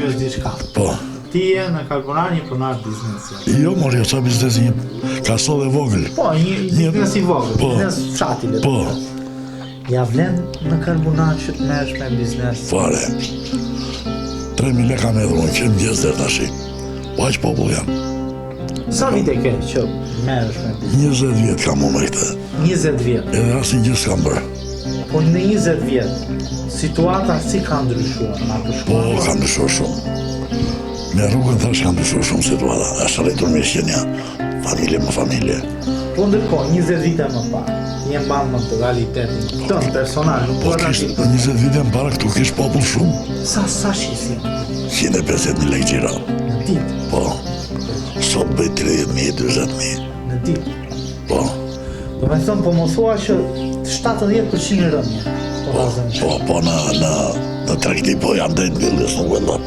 pyes diçka. Po. Ti je në Karbunarë një pronar biznesi. Jo, mor, jo, ça biznesi një kasolle e vogël. Po, një biznes i vogël, po, biznes fshati le të Po. themi. Ja vlen në Karbunarë që të merresh me biznes. Fare. 3000 lekë kam hedhur unë që në mëngjes deri tashi. Po aq popull janë. Sa vite ke që merresh me biznes? 20 vjet kam unë me këtë. 20 vjet. Edhe asnjë gjë s'kam bërë. Po në 20 vjet, situata si ka ndryshuar? Ma Po, përshkruan? ka ndryshuar shumë. Me rrugën thash ka ndryshuar shumë situata. Është rritur mirëqenia, familje më familje. Po ndërkohë, 20 vite më parë, ti e mban mend realitetin tënd personal, nuk Po po kish 20 vite më para këtu kish popull shumë. Sa sa shisje 150.000 lekë xhiro. në ditë, Po. Sot bëj 30.000, 40.000. në ditë. Po. Do me thënë, po më thua që 70% rënje. Po, Po, ta zëmë. po, po në në në tregti po jam drejt mbylljes, nuk e ndon.